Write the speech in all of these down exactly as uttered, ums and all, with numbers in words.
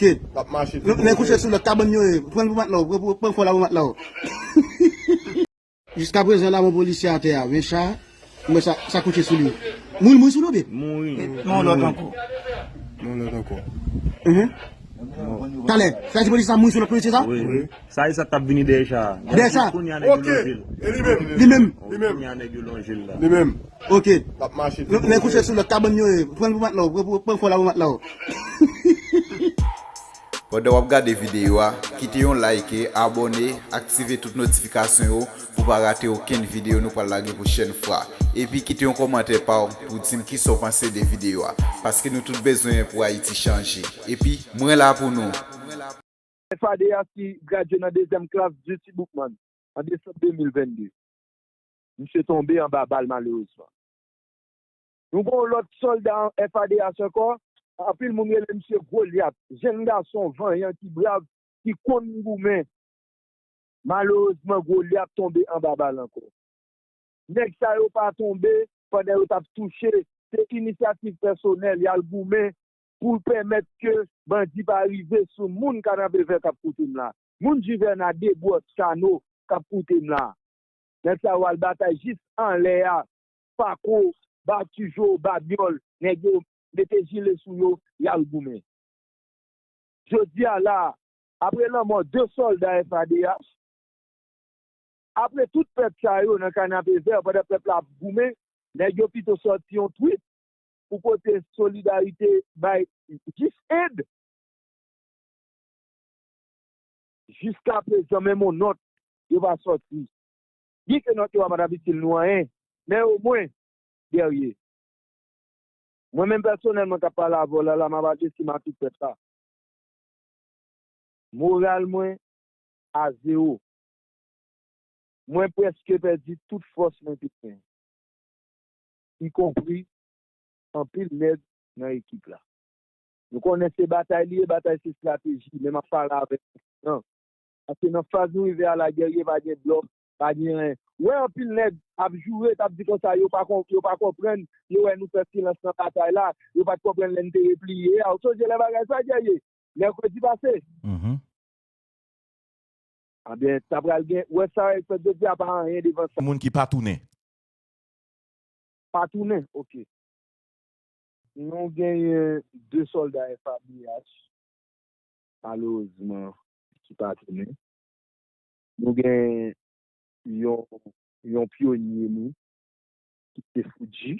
K. L ap mache tou. Nèg kouche sou lòt kabann yo ye. Pran l pou matla w. Pran, pran, pran kò la pou matla w. Jiskaprezan, la, bon polisye atè a. Men cha, men sa, sa kouche sou li. Mouri, mouri sou li, oubyen? Mouri. Men yon lòt ankò. Men yon lòt ankò. Mhm. Talè, sa di polisye sa mouri sou lòt polisye sa? Wi. Wi. Sa e sa k t ap vini dèyè cha a. Dèyè cha. Kounye a nèg yo lonje l. E li menm. Li menm. Li menm. Kounye a nèg yo lonje l la. Li menm. Ok. L ap mache tou. Nèg kouche sou lòt kabann yo ye. Pran l pou matla w. Pran, pran, pran kò la pou matla w. Pandan w ap gade videyo a, kite yon like, abòne, aktive tout notifikasyon yo pou w pa rate okenn videyo nou pral lage pwochèn fwa. Epi kite yon kòmantè pa w pou w di m kisa w panse de videyo a. Paske nou tout bezwen pou Ayiti chanje. Epi, mwen la pou nou. F A D H ki gradye nan dezyèm klas Duty Boukman an desanm de mil vennde. Misye tonbe anba bal malerezman. Nou gen yon lòt sòlda F A D H ankò, anpil moun rele misye Golyat, jenn gason vanyan ki brav, ki konn goumen. Malerezman, Golyat tonbe anba bal ankò. Nèg sa yo pa tonbe pandan yo t ap touche, se inisyativ pèsonèl, y al goumen pou pèmèt ke bandi pa rive sou moun Kanapevè k ap koute m la. Moun Jivèna, Debwòt, Chano k ap koute m la. Nèg sa yo al batay jis anlè a, Pako, Batijo, Babyòl, nèg yo mete jile sou yo, y al goumen. Jodi a la, apre lanmò de sòlda F A D H, apre tout pèt sa yo nan Kanapevè, pandan pèp la ap goumen, nèg yo pito sòti yon tweet pou pote solidarite bay jis ed. Jiskaprezan, menm yon nòt, yo pa sòti. Byenke nòt yo a pa t ap itil nou anyen, men omwen, Guerrier. Mwen menm pèsonèlman k ap pale avè w la, la, m ap adrese m a tout pèp la. Moral mwen a zewo. Mwen prèske pèdi tout fòs mwen te gen, ikonpri anpil nèg nan ekip la. Nou konnen se batay li ye, batay se estrateji, men m ap pale avèk nou. Paske nan faz nou rive a la, Guerrier, pa gen blòf, pa gen anyen. Ou wè anpil nèg ap joure, t ap di konsa yo pa kon-, yo pa konprann, yo wè nou fè silans nan batay la, yo pa t konprann lè n te repliye a. Ou sonje lè bagay sa, Guerrier? Mèkredi pase. Mhm. Anben, ta pral gen, ou wè sa, fèt jodi a pa anyen devan sa. Moun ki pa tounen. Pa tounen, ok. Nou genyen de sòlda F A D H, malerezman, ki pa tounen. Nou gen yon, yon pyonye nou ki te Fuji,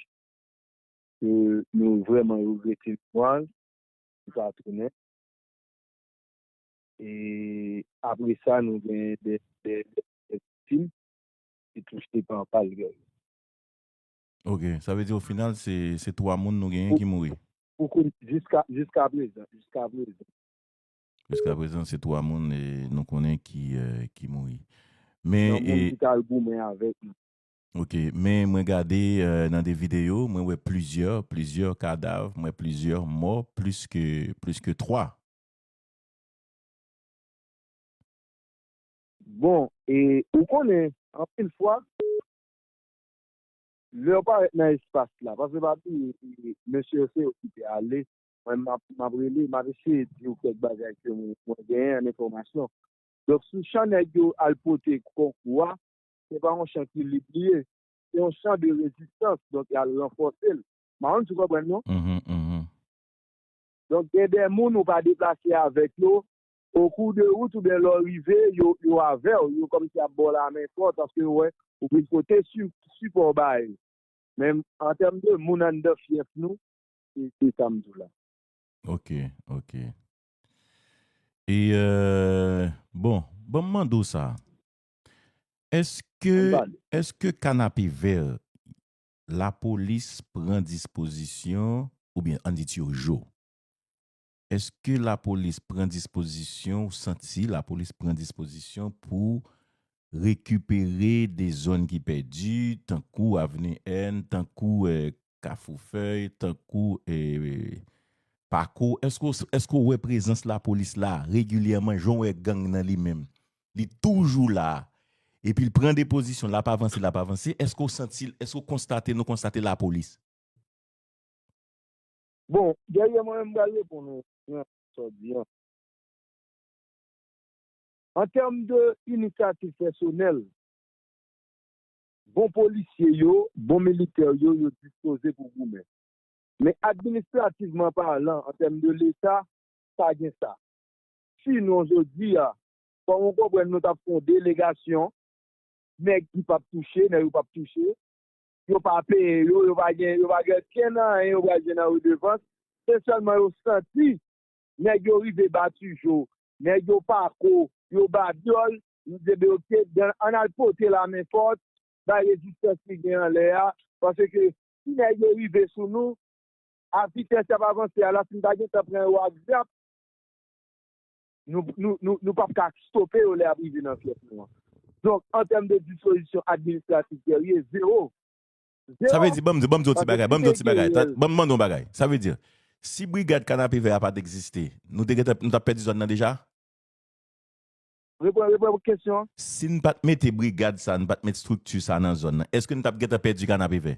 ke nou vrèman regrete memwa l, ki pa tounen. E apre sa, nou gen de, de, de viktim ki touche pa bal Guerrier. Ok, sa vle di o final, se, se twa moun nou genyen ki mouri. Pou, pou, jiska, jiska prezan, jiska prezan. Jiska prezan, se twa moun, e, nou konnen ki, e, ki mouri. Men, yon moun e, ki t al goumen avèk nou. Ok, men mwen gade, e, nan de videyo, mwen wè plizyè, plizyè kadav, mwen plizyè mò, plis ke, plis ke twa. Bon, e ou konnen, anpil fwa, lè w parèt nan espas la, paske pa bliye, e, mesye yo se yo ki te ale, mwen m ap, m ap rele, m ap eseye di w kèk bagay ke mwen, mwen genyen an enfòmasyon. Donk, sou chan nèg yo al pote konkou a, se pa yon chan ki lib li ye. Se yon chan de rezistans, donk y al ranfòse l. M pa konn si w konprann non. Mhm, mhm. Donk, gen de moun ou pa deplase avèk yo, o kou de wout oubyen lè w rive, yo, yo avè w, yo kòmsi ap ba w lamen fò, paske yo wè ou vin pote si-, sipò ba yo. Men an tèm de moun anndan fyèf nou, se, se sa m di w la. Ok, ok. E, e, bon, ban m mande w sa. Èske, èske Kanapevè, lapolis pran dispozisyon, oubyen ann di Turgeau, èske lapolis pran dispozisyon, ou santi lapolis pran dispozisyon pou rekipere de zòn ki pèdi, tankou Avni N, tankou, e, Kafou Fèy, tankou, e, Pako? Èske w, èske w wè prezans lapolis la regilyèman, jan w wè gang nan li menm? Li toujou la. Epi l pran de pozisyon, l ap avanse, l ap avanse. Èske w santi, èske w konstate, nou konstate lapolis? Bon, Guerrier, mwen menm m pral reponn ou nan sa w di an. An tèm de inisyativ pèsonèl, bon polisye yo, bon militè yo, yo dispoze pou goumen. Men administrativman palan, an tèm de Leta, pa gen sa. Sinon, jodi a, kòm ou konprann, nou t ap fè yon delegasyon, nèg ki p ap touche, nèg yo p ap touche, yo pa peye yo, yo pa gen, yo pa gen kenn anyen yo pral jwenn an redevans. Se sèlman yo santi nèg yo rive Batijo, nèg yo Pako, yo Babyòl, nou di, "Ebyen, oke, dan, ann al pote lame fòt, bay rezistans ki gen anlè a, paske si nèg yo rive sou nou, a vitès y ap avanse a la, si n ta gentan pran yo ak zam, nou, nou, nou, nou p ap ka stope yo lè y ap rive nan fyèf nou an." Donk, an tèm de dispozisyon administratif, Guerrier, zewo. Sa vle di, ban m di, ban m di yon ti bagay, ban m di yon ti bagay. Ban m mande yon bagay. Sa vle di, si brigad Kanapevè a pa t egziste, nou te gentan, nou t ap pèdi zòn nan deja? Reprann, reprann kesyon an. Si n pa t mete brigad sa, n pa t met estrikti sa nan zòn nan, èske n t ap gentan pèdi Kanapevè?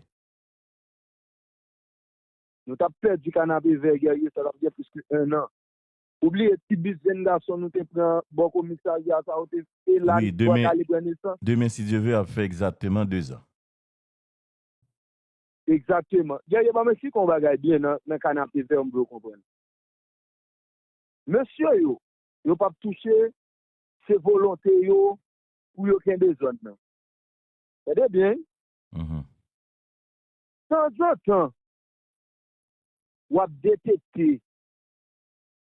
Nou t ap pèdi Kanapevè, Guerrier, sa t ap gen plis ke en an. Ou bliye ti bis jenn gason nou te pran bò komisarya sa, ou te, e la, wi, demen, ale pran nesans. Demen, si Dye vle, ap fè egzakteman dezan. Egzakteman. Guerrier, ban m eksplike yon bagay byen nan, nan Kanapevè, m vle w konprann. Mesye yo, yo p ap touche, se volonte yo pou yo kenbe zòn nan. Tande byen, wi. Mhm. Tanzantan, w ap detekte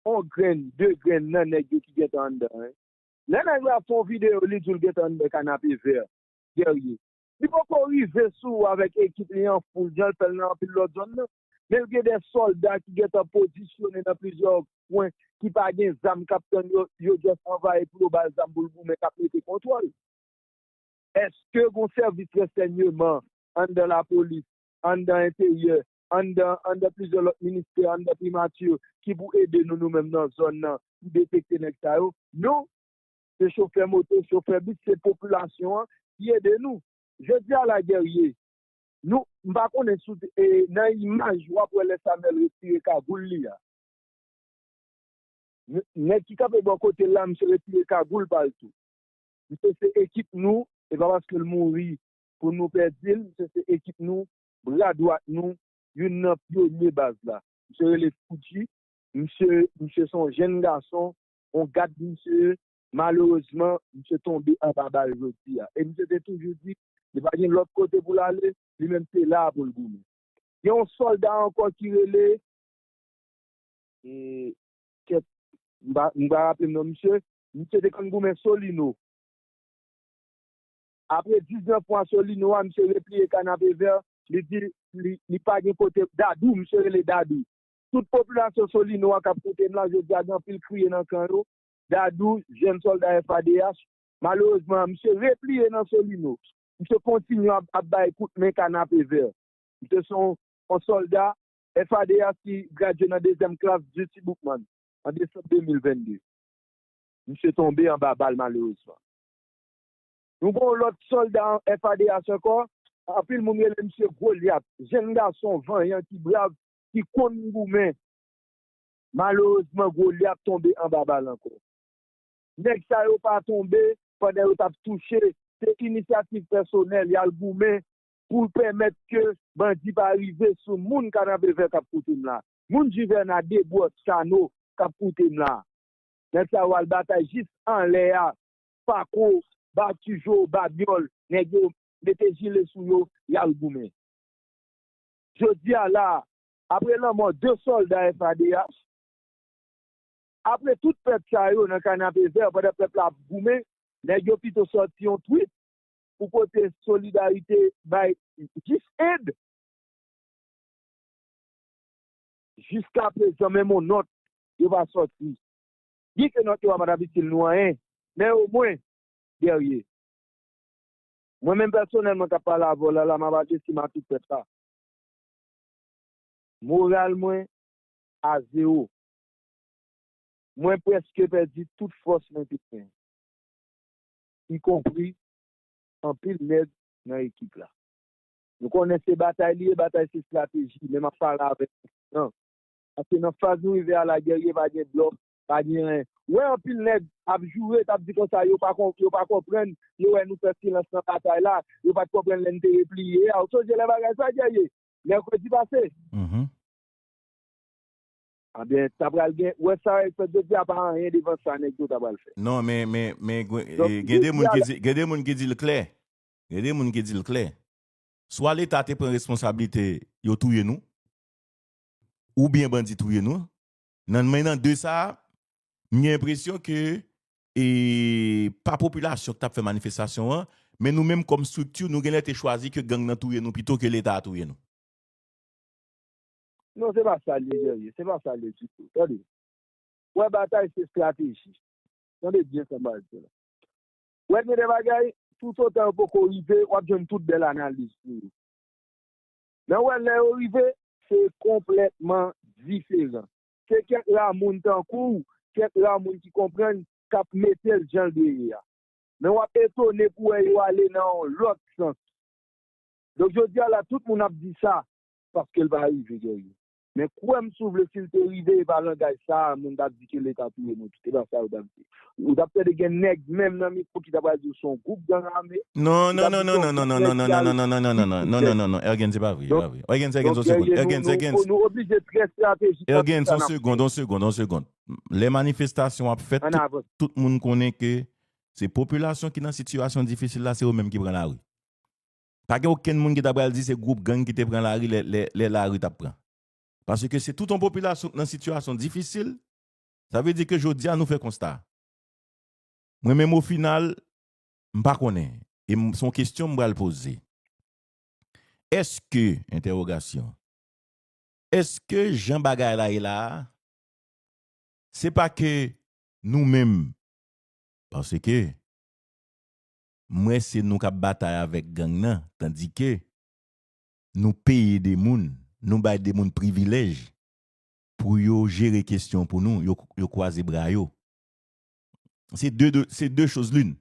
yon grenn, de grenn nan nèg yo ki gentan anndan, wi. Lè nèg la fè yon videyo, li di w l gentan anndan Kanapevè, Guerrier. Li poko rive sou ou avèk ekip li an foul, jan l fè l nan anpil lòt zòn nan. Men l gen de sòlda ki gentan pozisyone nan plizyè kwen, ki pa gen zam, k ap tann yo, yo just anvayi pou yo ba l zam pou l goumen, k ap mete kontwòl. Èske gon sèvis ransèyman anndan lapolis, anndan enteryè, anndan, anndan plizyè lòt ministè, anndan primati, ki pou ede nou, nou menm nan zòn nan, pou detekte nèg sa yo? Non. Se chofè moto, chofè bis, se popilasyon an ki ede nou. Jodi a la, Guerrier, nou, m pa konnen si w te, e, nan imaj, w ap wè lè Samuel retire kagoul li a. N-, nèg ki kanpe bò kote l la, misye retire kagoul pa l tou. Misye se ekip nou, e pa paske l mouri pou nou pèdi l, misye se ekip nou, bra dwat nou, youn nan pyonye baz la. Misye rele Fuji, misye, misye se yon jenn gason, yon gad misye ye, malerezman, misye tonbe anba bal jodi a. E misye te toujou di, li pa gen lòt kote pou l ale, li menm se la a pou l goumen. Gen yon sòlda ankò ki rele, e, kèt, m pa, m pa raple m non misye, misye te konn goumen Solino. Apre diznèf mwa Solino a, misye repliye Kanapevè, li di li, li pa gen kote, Dadou, misye rele Dadou. Tout popilasyon Solino a k ap koute m la, jodi a gen anpil kriye nan kan yo. Dadou, jèn sòlda F A D H, malerezman, misye repliye nan Solino. Misye kontinye ap, ap bay kout men Kanapevè. Misye se yon, yon sòlda F A D H ki gradye nan dezyèm klas Duty Boukman an desanm de mil vennde. Misye tonbe anba bal malerezman. Nou gen yon lòt sòlda F A D H ankò, anpil moun rele misye Golyat, jenn gason vanyan ki brav, ki konn goumen. Malerezman, Golyat tonbe anba bal ankò. Nèg sa yo pa tonbe pandan yo t ap touche, se inisyativ pèsonèl, y al goumen pou pèmèt ke bandi pa rive sou moun Kanapevè k ap koute m la. Moun Jivèna, Debwòt, Chano k ap koute m la. Nèg sa yo al batay jis anlè a, Pako, Batijo, Babyòl, nèg yo mete jile sou yo, y al goumen. Jodi a la, apre lanmò de sòlda F A D H, apre tout pèt sa yo nan Kanapevè, pandan pèp la ap goumen, nèg yo pito sòti yon tweet pou pote solidarite bay jis ed. Jiskaprezan, menm yon nòt yo pa sòti. Byenke nòt yo a pa t ap itil nou anyen, men omwen, Guerrier, mwen menm pèsonèlman k ap pale avè w la, la, m ap adrese m a tout pèp la. Moral mwen a zewo. Mwen prèske pèdi tout fòs mwen te gen, ikonpri anpil nèg nan ekip la. Nou konnen se batay li ye, batay se estrateji, men m ap pale avèk nou. Paske nan faz nou rive a la, Guerrier, pa gen blòf, pa gen anyen. Ou wè anpil nèg ap joure, t ap di konsa yo pa kon, yo pa konprann, yo wè nou fè silans nan batay la, yo pa t konprann lè n te repliye a. Ou sonje lè bagay sa, Guerrier? Mèkredi pase. Mhm. Ebyen, ta pral gen, ou wè sa yo fè jodi a pa anyen devan sa nèg yo ta pral fè. Non, men, men, men, gwe- Donk, eh, gen de moun ki di, gen de moun ki di l klè. Gen de moun ki di l klè. Swa Leta te pran responsablite, yo touye nou, oubyen bandi touye nou. Nan, men nan de sa a, m gen enpresyon ke, e, pa popilasyon ki t ap fè manifestasyon an, men nou menm kòm estrikti, nou genlè te chwazi ke gang nan touye nou pito ke Leta a touye nou. Non, se pa sa l ye, Guerrier. Se pa sa l ye ditou. Tande. Wè, batay se estrateji. Tande byen sa m pral di la. Wè, gen de bagay, toutotan yo poko rive, w ap jwenn tout bèl analiz sou yo. Men wè, lè yo rive, se konplètman diferan. Se kèk ra moun tankou w, kèk ra moun ki konprann, k ap mete l jan l dwe ye a. Men w ap etone pou wè yo ale nan yon lòt sans. Donk, jodi a la, tout moun ap di sa, paske l pa rive, Guerrier. Men kwè m, si w vle, si l te rive, e pa langaj sa a, moun t ap di ke Leta touye nou tou. E pa sa yo t ap di. Ou t ap tande gen nèg menm nan mikwo ki ta pral di w se yon gwoup gang ame. Non, non, non, non, non, non, non, non, non, non, non, non, non, non, non, non, non, non, Ergen, se pa vre, se pa vre. Ergen, Ergen, se yon segonn. Ergen, se yon segonn. Ergen, se yon segonn, yon segonn, yon segonn. Lè manifestasyon ap fèt, tout, tout moun konnen ke se popilasyon ki nan sitiyasyon difisil la, se yo menm ki pran lari. Pa gen okenn moun ki ta pral di se gwoup gang ki te pran lari lè, lè, lè lari t ap pran. Paske se tout yon popilasyon k nan sitiyasyon difisil, sa vle di ke jodi a nou fè konsta. Mwen menm, o final, m pa konnen. E m, se yon kesyon m pral poze. Èske, entèwogasyon, èske jan bagay la ye la a, se pa ke nou menm, paske m wè se nou k ap batay avèk gang nan, tandike nou peye de moun, nou bay de moun privilèj pou yo jere kesyon pou nou, yo, yo kwaze bra yo. Se de, de, se de choz l'une.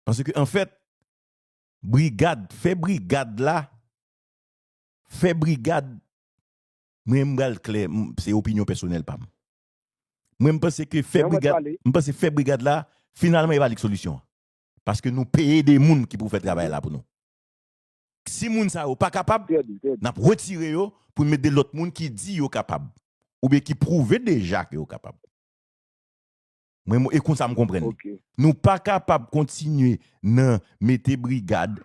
Paske, anfèt, brigad, fè brigad la, fè brigad, mwen, m pral klè, m, se opinyon pèsonèl pa m. Mwen, m panse ke fè brigad, m panse fè brigad la, finalman, e pa li k solisyon an. Paske nou peye de moun ki pou fè travay la pou nou. Si moun sa yo pa kapab, n ap retire yo pou n met de lòt moun ki di yo kapab. Oubyen ki pwouve deja ke yo kapab. Mwen, e konsa m konprann li. Nou pa kapab kontinye nan mete brigad.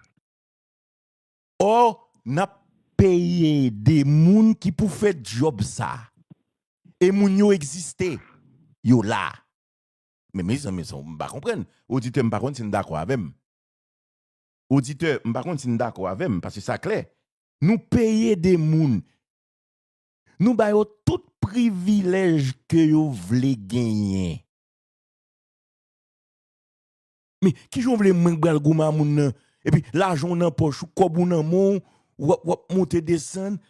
Ò, n ap peye de moun ki pou fè djòb sa. E moun yo egziste. Yo la. Men, mezanmi, sa, m pa konprann. Oditè, m pa konn si n dakò avè m. Oditè, m pa konn si n dakò avè m, paske sa klè. Nou peye de moun. Nou ba yo tout privilèj ke yo vle genyen. Men, kijan w vle mwen k pral goumen a moun nan? Epi, lajan w nan pòch ou, kòb ou nan men w, w ap, w ap monte desann,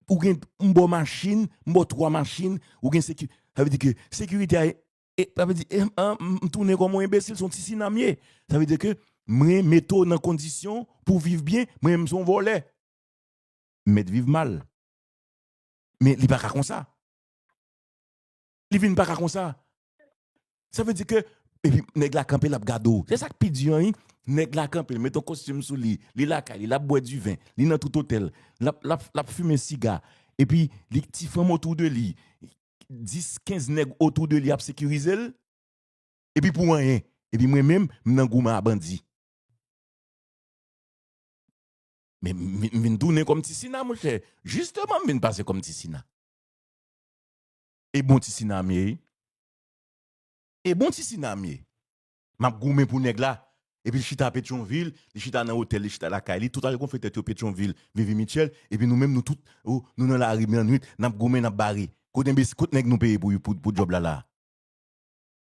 ou gen, m ba w machin, m ba w twa machin, ou gen seki-, sa vle di ke sekirite a e, sa vle di, e, an, m, m tounen kòm yon enbesil, se yon ti sina m ye. Sa vle di ke mwen mete w nan kondisyon pou w viv byen, mwen menm se yon vòlè. M mèt viv mal. Men li pa ka konsa. Li vin pa ka konsa. Sa vle di ke, epi nèg la kanpe, l ap gade w. Se sa k pi di an, wi. Nèg la kanpe, l met yon kostim sou li, li lakay li, l ap bwè diven, li nan tout otèl, l ap, l ap, l ap fimen siga. Epi, li ti fanm otou de li, dis, kenz nèg otou de li ap sekirize l, epi pou anyen. Epi mwen menm, m nan goumen a bandi. Men m vin, m vin tounen kòm ti sina, monchè. Jisteman, m vin pase kòm ti sina. E bon ti sina m ye, wi. E bon ti sina m ye. M ap goumen pou nèg la. Epi l chita Petyonvil, li chita nan otèl, li chita lakay li. Tout al gonfle tèt yo Petyonvil, Vivi Mitchell. Epi nou menm, nou tout, o, nou nan lari, nan nwit, n ap goumen, n ap bare. Kote enbesi-, kot nèg nou peye pou, pou, pou djòb la la?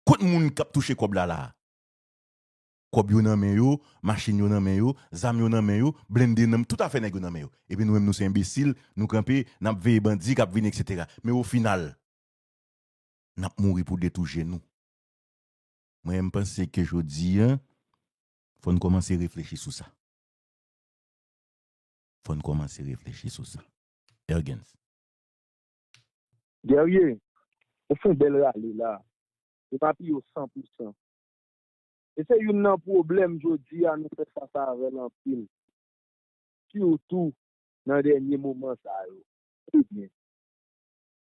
Kot moun k ap touche kòb la la? Kòb yo nan men yo, machin yo nan men yo, zam yo nan men yo, blende nan, tout afè nèg yo nan men yo. Epi nou menm, nou se enbesil, nou kanpe, n ap veye bandi k ap vini, etsetera. Men o final, n ap mouri pou de tou je nou. Mwen, m panse ke jodi a, fò n kòmanse reflechi sou sa. Fò n kòmanse reflechi sou sa. Ergens. Guerrier, Ou fè yon bèl rale la. Epa pi yo san pou san. E se youn nan pwoblèm jodi a nou fè fas avè l anpil. Sitou nan dènye moman sa yo. Ebyen,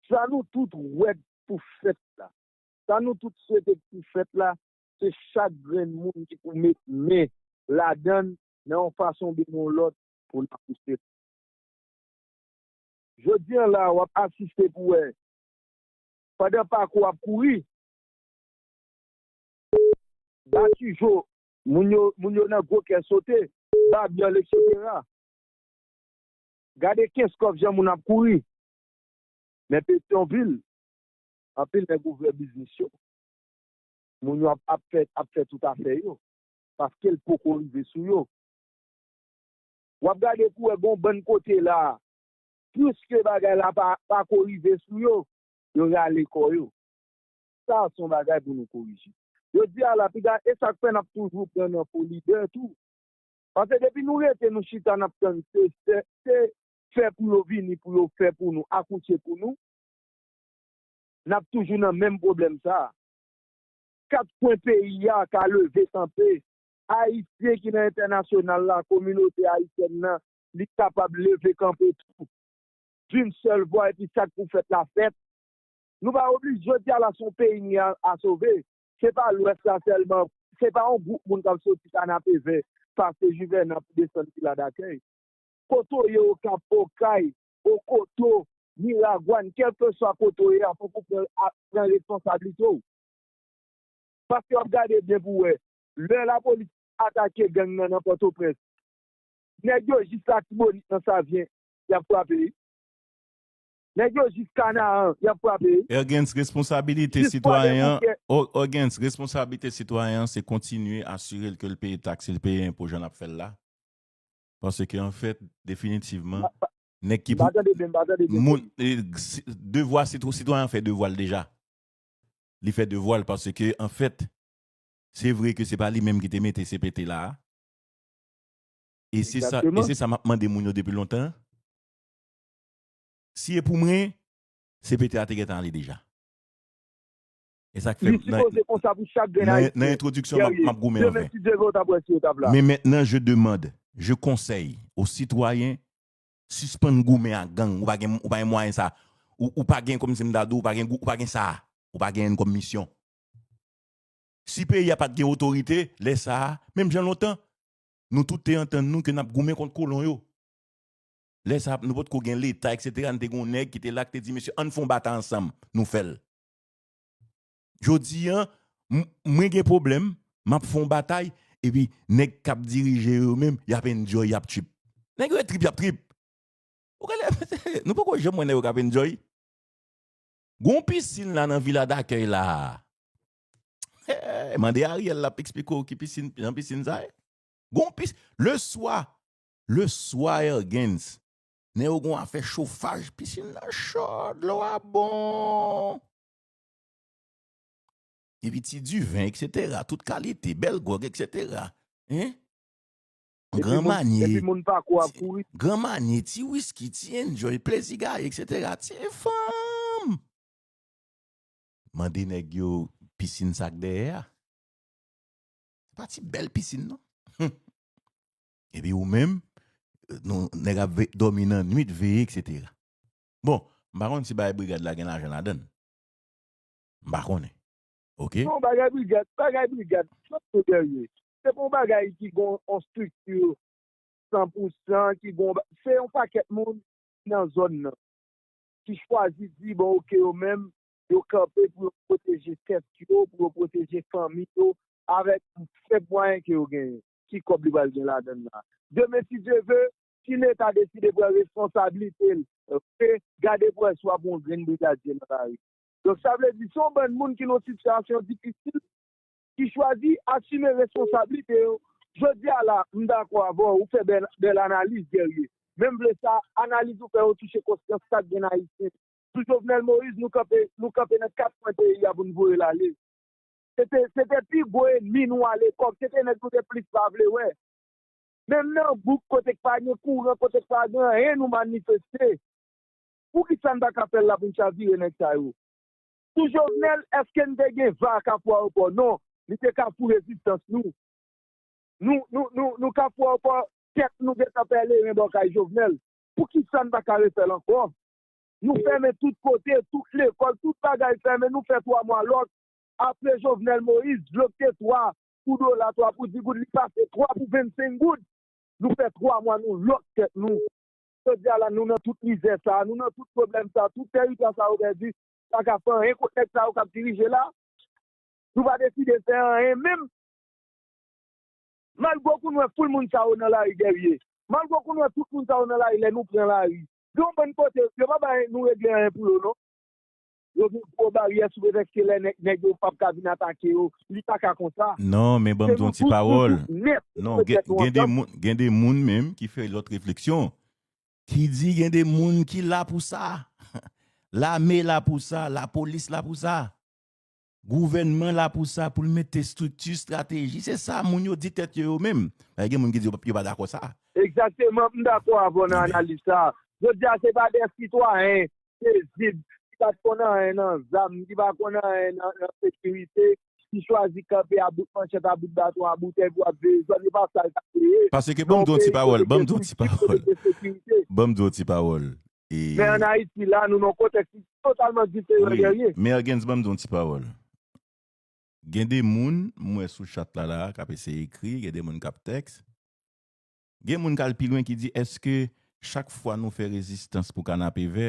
sa nou tout wè k pou fèt la, sa nou tout swete k pou fèt la, se chak grenn moun ki pou met men ladan l nan yon fason oubyen nan yon lòt pou n avanse. Jodi a la, w ap asiste pou wè, pandan pakou ap kouri, Batijo, moun yo, moun yo nan gwo kè sote, Babyòl, etsetera. Gade Kenskòf jan moun ap kouri. Men Petyonvil, anpil nèg ouvè biznis yo. Moun yo ap, ap fè, ap fè tout afè yo. Paske l poko rive sou yo. W ap gade pou wè gon bann kote la, piske bagay la pa, pa ko rive sou yo, yo rale kò yo. Sa a se yon bagay pou nou korije. Jodi a la, piga, e sa k fè n ap toujou pran nan fo lidè tou. Paske depi nou rete, nou chita, n ap tann se, se, se fè pou yo vini, pou yo fè pou nou, akouche pou nou, n ap toujou nan menm pwoblèm sa a. Kat kwen peyi a ka leve kanpe. Ayisyen ki nan entènasyonal la, kominote ayisyèn nan, li kapab leve kanpe tou d'une seule voix, epi sa k pou fèt la fèt. Nou pa oblije, jodi a la, se yon peyi n gen a, a sove. Se pa Lwès la sèlman, se pa yon gwoup moun k ap soti Kanapevè, pase Juvènan pou desann Vila Dakèy. Kote w ye, Okap, Okay, Okoto, Miragwàn, kèlkeswa kote w ye a, fòk ou pran, a, pran responsablite w. Paske w ap gade byen pou w wè, lè lapolis atake gang nan nan Pòtoprens, nèg yo jis Latibonit nan Savyen, y ap frape. Nèg yo jis Kanaan, y ap frape. Ergens, responsabilite sitwayen an, Ergens, responsabilite sitwayen an, se kontinye asire l ke l peye taks, l peye enpo jan n ap fè l la. Paske, anfèt, definitivman, nèg ki pou, moun, e, si, devwa sitw-, sitwayen an fè devwa l deja. Li fè devwa l paske, anfèt, se vre ke se pa li menm ki te mete C P T la a. E se sa, e se sa m ap mande moun yo depi lontan. Si e pou mwen, C P T a te gentan ale deja. E sa k fè, li sipoze konsa pou chak grenn Ayisyen. Nan entwodiksyon, m ap, m ap goumen anvè. Demen, si Dye vle, w t ap wè si yo t ap la. Men mentnan, je demande, je conseille aux citoyens, sispann goumen ak gang. Ou pa gen, ou pa gen mwayen sa. Ou, ou pa gen, kòmsi m ta di w, ou pa gen gou-, ou pa gen sa. Ou pa gen kòm misyon. Si peyi a pa t gen otorite, lè sa a, menm jan lontan, nou tout te antann nou ke n ap goumen kont kolon yo. Lè sa a, nou potko gen Leta, etsetera, nou te gen yon nèg ki te la, ki te di, "Mesye, ann fè yon batay ansanm, nou fè l." Jodi a, m-, mwen gen pwoblèm, m ap fè yon batay, epi nèg k ap dirije yo menm, y ap enjoy, y ap trip. Nèg yo trip, y ap trip. Ou genlè, nou poko janm wè nèg yo k ap enjoy. Gon pisin la nan Vila Dakèy la. Hey, mande Ariel, l ap eksplike w ki pisin, jan pisin sa ye. Gon pis-, le swa, le swa, Ergens, nèg yo gon afè chofaj, pisin nan cho, dlo a bon. Epi ti diven, etsetera, tout kalite, bèl gwòg, etsetera. Hein? Epi moun, epi moun pa ko ap kouri. Gran manye, ti wiski, ti enjoy, plezi gaye, etsetera. Ti fanm! Mande nèg yo pisin sa k dèyè a. Se pa ti bèl pisin, non. Epi ou menm, nou, nèg ap ve-, dòmi nan nwit, veye, etsetera. Bon, m pa konn si bagay brigad la gen lajan ladan l. M pa konnen. Oke? Non, bagay brigad, bagay brigad, sòt sou dèyè. Se pa yon bagay ki gon yon estrikti san pou san, ki gon ba-, se yon pakèt moun nan zòn nan ki chwazi di, bon, oke, yo menm, yo kanpe pou yo pwoteje tèt yo, pou yo pwoteje fanmi yo, avèk fèb mwayen ke yo genyen. Ki kòb li pral gen ladan l la? Demen, si Dye ve, si Leta deside pran responsablite l, oke, gade pou wè si w ap yon grenn brigadye nan lari. Donk, sa vle di, se yon bann moun ki nan yon sitiyasyon difisil, ki chwazi asime responsablite yo. Jodi a la, m dakò avè w, ou fè bèl, bèl analiz, Guerrier. Men m vle sa, analiz ou fè yo touche konsyans chak grenn Ayisyen. Sou Jovenel Moïse, nou kanpe, nou kanpe nan kat kwen peyi a pou n voye l ale. Se te, se te pi gwo ènmi nou alepòk, se te nèg nou te plis pa vle wè. Menm nan bouk kote k pa gen kouran, kote k pa gen anyen, nou manifeste. Poukisa n pa ka fè l la pou n chavire nèg sa yo? Sou Jovenel, èske n te gen va Kafou Ayewopò? Non, li te Kafou Rezistans nou. Nou, nou, nou, nou Kafou Ayewopò, tèt nou gentan pèleren bò kay Jovenel. Poukisa n pa ka refè l ankò? Nou fèmen tout kote, tout lekòl, tout bagay fèmen, nou fè twa mwa lòk. Apre Jovenel Moïse, dlo k te twa pou dola, twa pou di goud, li pase twa pou vennsenk goud. Nou fè twa mwa, nou lòk tèt nou. Jodi a la, nou nan tout mizè sa, nou nan tout pwoblèm sa, tout teritwa sa yo pèdi, pa ka fè anyen kont nèg sa yo k ap dirije la. Nou pa deside fè anyen menm. Malgre w konn wè foul moun sa yo nan lari, Guerrier. Malgre w konn wè tout moun sa yo nan lari lè nou pran lari. Gen yon bann kote, yo pa bay nou regle anyen pou yo, non. Yo vin gwo baryè sou pretèks ke lè nèg, nèg yo p ap ka vin atake yo. Li pa ka konsa. Non, men ban m di yon ti pawòl. Non, gen, gen de moun, gen de moun menm ki fè lòt refleksyon, ki di gen de moun ki la pou sa. Lame la pou sa, lapolis la pou sa. Gouvènman la pou sa, pou l mete estrikti, estrateji. Se sa moun yo di tèt yo, yo menm. Men gen moun ki di yo, yo pa dakò sa. Egzakteman, m dakò avè w nan analiz sa. Jodi a, se pa de sitwayen pezib, ki pa t konn anyen nan zam, ki pa konn anyen nan, nan sekirite, ki chwazi kanpe a bout manchèt, a bout baton, a bout èg, w ap veye zòn, e pa sa l ta vle ye. Paske ban m di yon ti pawòl, ban m di yon ti pawòl. Ban m di yon ti pawòl. Men ann Ayiti la, nou nan yon kontèks ki totalman diferan, Guerrier. Men Ergens, ban m di yon ti pawòl. Gen de moun, m wè sou chat la, la, k ap eseye ekri, gen de moun k ap tèks. Gen moun k al pi lwen ki di, èske chak fwa nou fè rezistans pou Kanapevè,